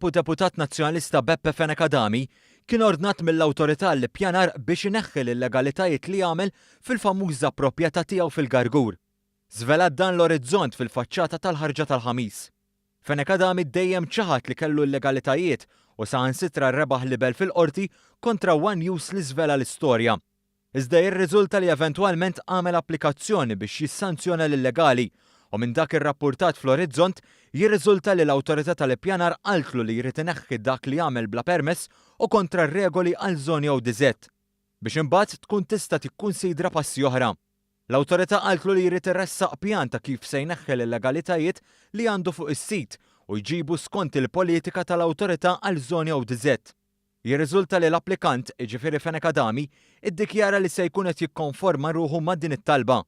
Kap u Deputat Nazzjonalista Beppe Fenech Adami kien ordnat mill-Awtorità għall-Ippjanar biex ineħħi l-illegalitajiet li għamel fil-famuża proprjetà tiegħu fil-Gargur. Żvelat dan l-Orizzont fil-faċċata tal-ħarġa tal-Ħamis. Fenech Adami dejjem ċaħad li kellu illegalitajiet u saħansitra rebaħ libel fil-Qorti kontra one News li żvela l-istorja. Iżda jirriżulta li eventwalment għamel applikazzjoni biex jissanzjona l-illegali u minn dak irrappurtat fl-Orizzont jirriżulta li l-Awtorità tal-Ippjanar qaltlu li jrid ineħħi dak li għamel bla permess u kontra r-regoli għal żoni ODZ. Biex imbagħad tkun tista' tikkunsidra passi oħra. L-Awtorità qaltlu li jrid iressaq pjan ta' kif se jneħħi l-illegalitajiet li għandu fuq is-sit u jġibu skont il-politika tal-Awtorità għal żoni ODZ. Jirriżulta li l-applikant, jiġifieri Fenech Adami, iddikjara li se jkun qed jikkonforma ruħu ma' din it-talba.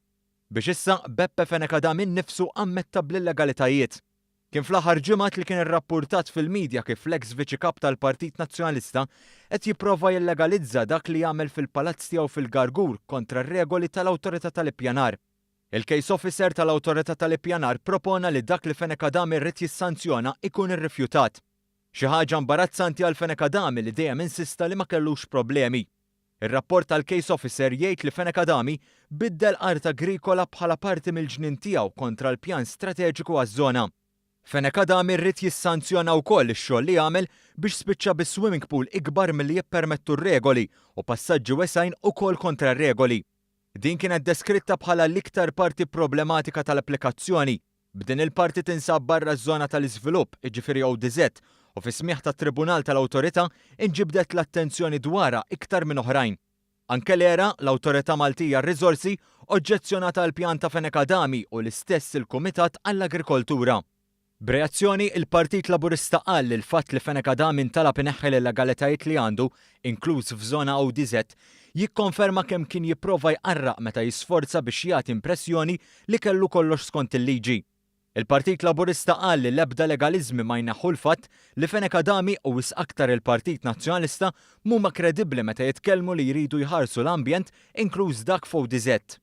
Biex issa, Beppe Fenech Adami nnifsu ammetta bl-illegalitajiet. Kien fl-aħħar ġimgħat li kien irrappurtat fil-midja kif l-eks Viċi Kap tal-Partit Nazzjonalista qed jipprova jillegalizza dak li għamel fil-palazz tiegħu fil-Gargur kontra r-regoli tal-Awtorità tal-Ippjanar. Il-Case Officer tal-Awtorità tal-Ippjanar propona li dak li Fenech Adami rrid jissanzjona ikun irrifjutat. Xi ħaġa imbarazzanti għal Fenech Adami li dejjem insista li ma kellux problemi. Ir-rapport tal-case officer jgħid li Fenech Adami biddel art agrikola bħala parti mill-ġnien tiegħu kontra l-pjan strateġiku għaż-żona. Fenech Adami rrid jissanzjona wkoll ix-xogħol li għamel biex spiċċa bi swimming pool ikbar milli jippermettu r-regoli u passaġġi wesgħin ukoll kontra r-regoli. Din kienet deskritta bħala l-iktar parti problematika tal-applikazzjoni. B'din il-parti tinsab barra ż-żona tal-iżvilupp, jiġifieri ODZ, u fis-smigħ tat-Tribunal tal-Awtorità inġibdet l-attenzjoni dwarha iktar minn oħrajn. Anke l-ERA, l-Awtorità Maltija għar-Riżorsi, oġġezzjonat għall-pjan ta' Fenech Adami u l-istess il-Kumitat għall-Agrikoltura. B'reazzjoni, il-Partit Laburista qal li l-fatt li Fenech Adami ntalab ineħħi l-illegalitajiet li għandu, inkluż f'żona ODZ, jikkonferma kemm kien jipprova jqarraq meta jisforza biex jagħti impressjoni li kellu kollox skont il-liġi. Il-Partit Laburista qal li l-ebda legaliżmi ma jneħħu l-fatt li Fenech Adami u wisq aktar il-Partit Nazzjonalista m'huma kredibbli meta jitkellmu li jridu jħarsu l-ambjent inkluż dak f'ODZ.